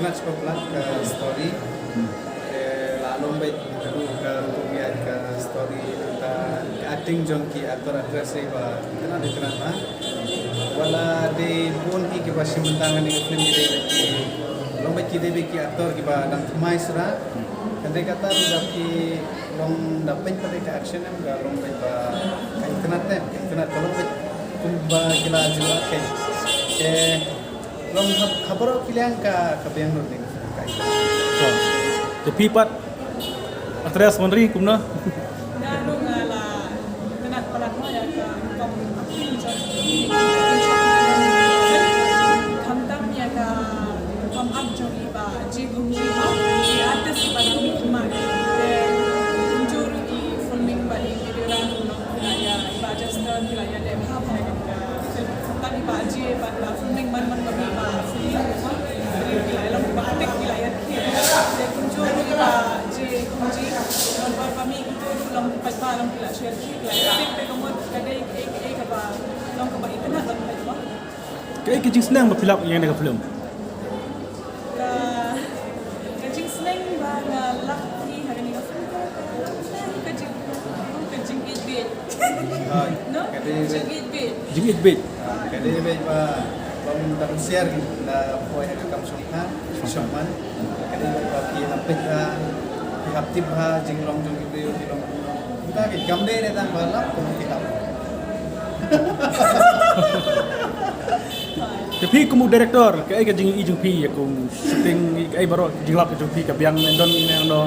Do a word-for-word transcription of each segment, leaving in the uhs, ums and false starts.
Nga shu peit ka story. Eh, la long bad ka rukom ïaid ka story, ka acting jong ki actor actress ba itynnad itynnad ma. Wat la dei bun hi kiba shim bynta ha kane ka film ki dei bad ki, long bad ki dei bad ki actor kiba dang thymmai shuh. Hynrei kata ruh ba ki long da peit pat ka action em ka long bad ba ka itynnad em, ka itynnad ka long bad kumba ki la ju la ke. Ke Long ha, ha baroh ki liang ka, ka biang lut ding. Ka ita. Te phi pat, actress Wanri kumno? Nga ruh nga la, nga la palat mo ïa ka rukom acting jong i. Khamtam ïa ka rukom act jong i Bah J Khongji mo. I artist iba nang mih khmat. Te kumjuh ruh i filming bad i video ruh long ki la ïa, i Bah Jester ki la ïa leh bha bha ïa ka film. Tang i Bah J bad i Bah Filming man man ba mih ba filming ruh ma. Ri ki la ïa long ba adik ki la ïa khie. Te kumjuh ruh i Bah J Khongji. Namar ba mih kito ruh long paidbah long ki la shu ïa khie ki la ïa khie. Te ka mut ka dei kaei kaei kaba long kaba itynnad ban peit ba. Kaei ka jingsneng ba phi lap ïa kane ka film? Ka, ka jingsneng ba nga lap hi ha kane ka film ka, ka, ka jing, ka jingïeit beit. Ah, no? Ka dei beit. Jingïeit beit. Jingïeit beit. Ah, ka dei beit ba, ba mun dang siar ki da poi ha ka kam shongkha, shongman. Ka dei beit ba ki hap beit ba, ki hap tip ba, jinglong jong ki briew ki long. Kita ki kam dei ne tang ba lap kum ki lap. Te phi kum u director, kaei ka jingïohi jong phi ïa kum shooting, kaei baroh jinglap jong phi ka biang ne don ne no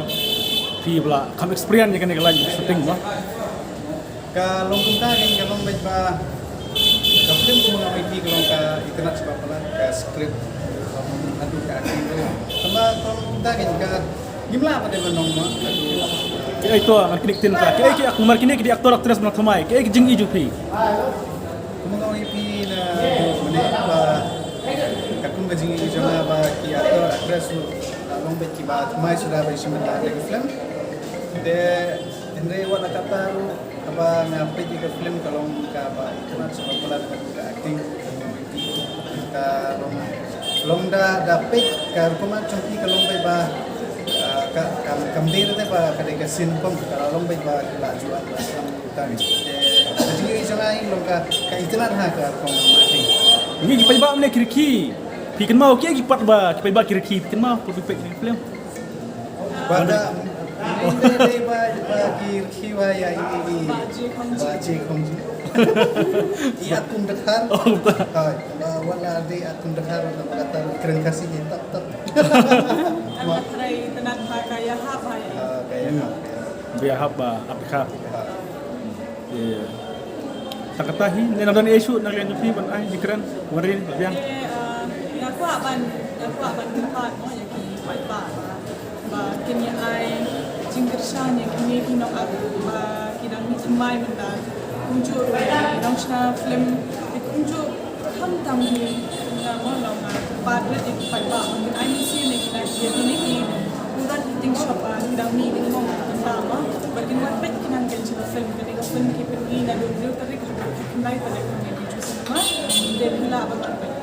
phi ba la kham experience ïa kane ka line shooting ba. Ka long kumta kein ka long beit ba ka film kum nga ïohi ka long ka itynnad shibun palat ka script, um, haduh ka acting ruh. Tangba ka long kumta kein ka Ngim lah pat ban ong mo. Kaei to, ngan knieh ktien ta. Kaei ki ak-, namar kine ki dei actor actress ba thymmai. Kaei ki jingïohi jong phi? Kumno ïa phi na mane ba katkum ka jingïohi jong nga ba ki actor actress ruh la long beit kiba thymmai suda ba shim bynta ha ka film. Te hynrei wat la katta ruh Kaba nga peit ïa ka film ka long kaba itynnad shibun palat ka acting. Ka long, long da, da peit ka rukom jong ki ka long beit ba, ah, ka, ka, kam dei te ba ka dei ka scene kum ka long beit ba ka la ju an ba sam ta ni. Te ka jingïohi jong nga long ka, ka itynnad ha ka rukom acting. Ngi ki paidbah mynne ki rkhie. Phi kynmaw ki, ki pat ba ki paidbah ki rkhie, phi kynmaw phi peit ïa ka film. Ba da, ni dei ba, ba ki rkhie ba ïa i, i, i. Ba J Khongji. Ba J Khongji. I Akum Dkhar. Oh, ba. Hai, ba wat la dei Akum Dkhar, wat la ba kata kren Khasi ni tap, tap. Ang Dkhar ai tnat ha ka ïahap hai. Ah, ka ïahap, ïa. Ba ïahap ba, ap Dkhar. Ïa. Tang kata hi, ne nang don ei shuh na ka liang jong phi ban ai jingkren, Wanri, biang. Te, ah, nga kwah ban, nga kwah ban kyrpad mo ïa ki paidbah ba, ba kin ïa ai jingkyrshan ïa kine ki nongakt ba ki dang mih thymmai mynta. Kumjuh ruh ki nongshna film, te kumjuh khamtam hi nga mo long nga kyrpad rit ïa ki paidbah ba kin ai mynsiem ïa kine ki, ïa kine ki nongrat ki ting shop ba ki dang mih ki nongmong mynta mo ba kin wan peit ki nang ken sha ka film. Kane ka film ki pyni naduh hynriew tarik haduh khyndai tarik ha Manipur Cinema. Te phi lah ban wan peit.